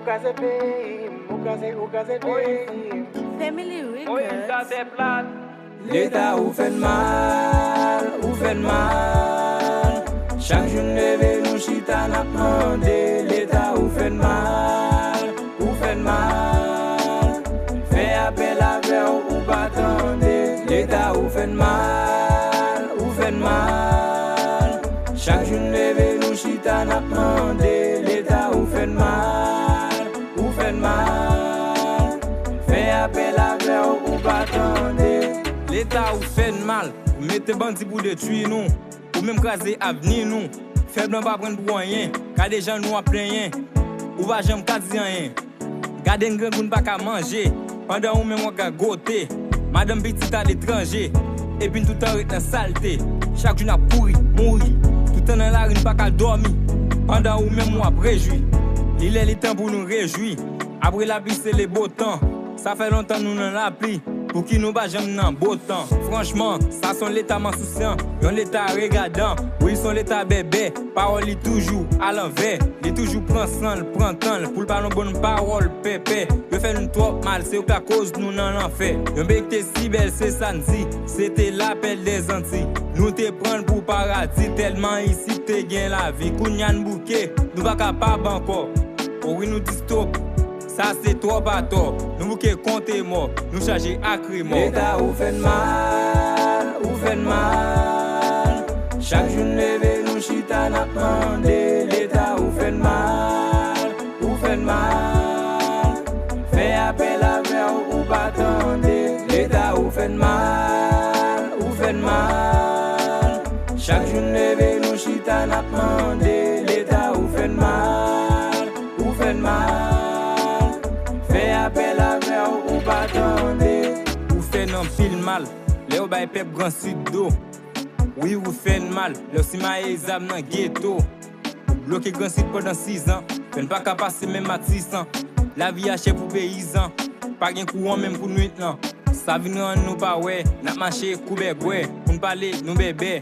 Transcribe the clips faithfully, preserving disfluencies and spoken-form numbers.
Ou kraze peyi m, ou kraze, ou kraze peyi m. Family Records. Leta ou fè n mal, ou fè n mal. Chak jou n leve nou chita n ap mande. Leta ou fè n mal, ou fè n mal. Fè apèl avè w, ou pa tande. Leta ou fè n mal, ou fè n mal. Chak jou n leve nou chita n ap mande. Leta ou fè n mal, ou fè n mal. Fè apèl avè w, ou pa tande. Leta ou fè n mal, ou mete bandi pou detwi nou. Ou menm kraze avni nou. Fè blan pa pran n pou anyen. Gade jan nou ap plenyen. Ou pa janm ka di anyen. Gade n grangou n pa ka manje. Pandan ou menm w ap gagote. Madanm pitit aletranje. Epi n toutan ret nan salte. Chak jou n ap kouri, mouri. Toutan nan lari n pa ka dòmi. Pandan ou menm w ap rejwi. Li lè li tan pou nou rejwi. Apre lapli se le bo tan. Sa fè lontan nou nan lapli. Pouki nou pa janm nan bo tan? Franchman, sa s on leta mansousyè, yon leta regadan. Wi, s on leta bèbè. Pawòl li toujou alanvè. Li toujou pran san l, pran tan l pou l pale yon bon pawòl pèpè. Yo fè nou twòp mal, se yo k lakoz nou nan lanfè. Yon peyi ki te si bèl, se sa n di, se te lapèl dèzanti. Nou te pran l pou paradi tèlman isit te gen lavi. Kounye a n bouke, nou pa kapab ankò. O wi nou di stop, sa se twòp atò. Nou bouke kont e mò, nou chaje ak remò. Leta ou fè n mal, ou fè n mal. Chak jou n leve nou chita n ap mande. Leta ou fè n mal, ou fè n mal. Fè apèl avè w, ou pa tande. Leta ou fè n mal, ou fè n mal. Chak jou n leve nou chita n ap mande. Leta ou fè n mal, ou fè n mal. Fè apèl avè w, ou pa tande. Ou fè n anpil mal lè w bay pèp Gran Sid do. Wi, ou fè n mal lè w simaye zam nan geto. Ou bloke Gran Sid pandan sizan, fè n pa ka pase menm Matisan. Lavi a chè pou peyizan, pa gen kouran menm pou nwit lan. Sa vin rann nou pa wè, n ap mache kou bègwè. Pou n pale, nou bèbè.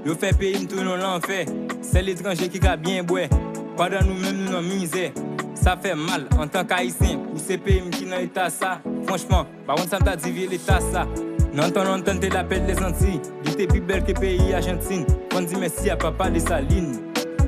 Yo fè peyi n tounen yon lanfè. Sèl etranje ki ka byen bwè. Pandan nou menm nou nan mizè. Sa fè mal, antan k Ayisyen, pou se peyi m ki nan eta sa. Franchman, pa konn sa m ta di vye leta sa. Nan tan lontan n te lapèl dèzanti. Li te pi bèl ke peyi Ajantin. Fò n di mèsi a papa Desalin.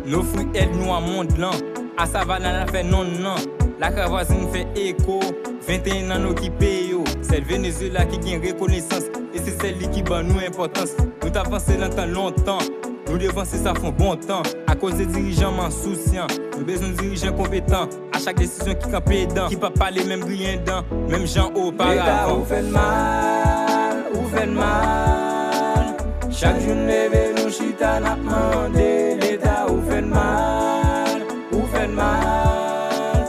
N ofri èd nou a mond lan. A Savannah n al fè nonn nan. Lakay vwazen fè eko. Venteyen an n okipe yo. Sèl Venezuela ki gen rekonesans. E se sèl li ki ban nou enpòtans. Nou t ap vanse nan tan lontan. Nou devanse sa fè yon bon tan. Akoz de dirijan mansousyè. Nou bezwen dirijan konpetan. A chak desizyon ki kanpe dan. Ki p ap pale menm griyen dan. Menm jan oparavan. Leta ou fè n mal, ou fè n mal. Chak jou n leve nou chita n ap mande. Leta ou fè n mal, ou fè n mal.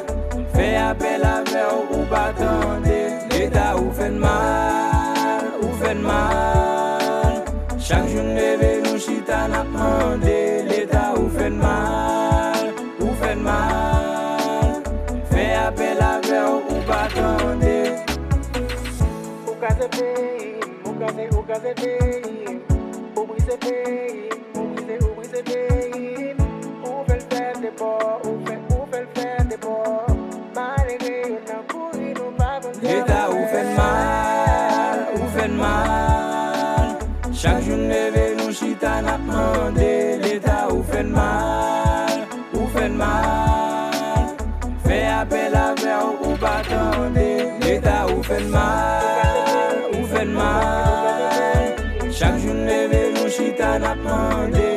Fè apèl avè w, ou pa tande. Leta ou fè n mal, ou fè n mal. Chak jou n leve nou chita n ap mande. Leta ou fè n mal, ou fè n mal. Fè apèl avè w, ou pa tande. Ou kraze peyi m, ou kraze, ou kraze peyi m. Ou brize peyi m, ou brize, ou brize peyi m. Ou fè l fè de bò, ou fè, ou fè l fè de bò. Malere yo nan kouri, nou pa konn. Leta ou fè n mal, ou fè n mal. Chak jou n leve nou chita n ap mande. Leta ou fè n mal, ou fè n mal. Fè apèl avè w, ou pa tande. Leta ou fè n mal, ou fè n mal. Chak jou n leve nou chita n ap mande.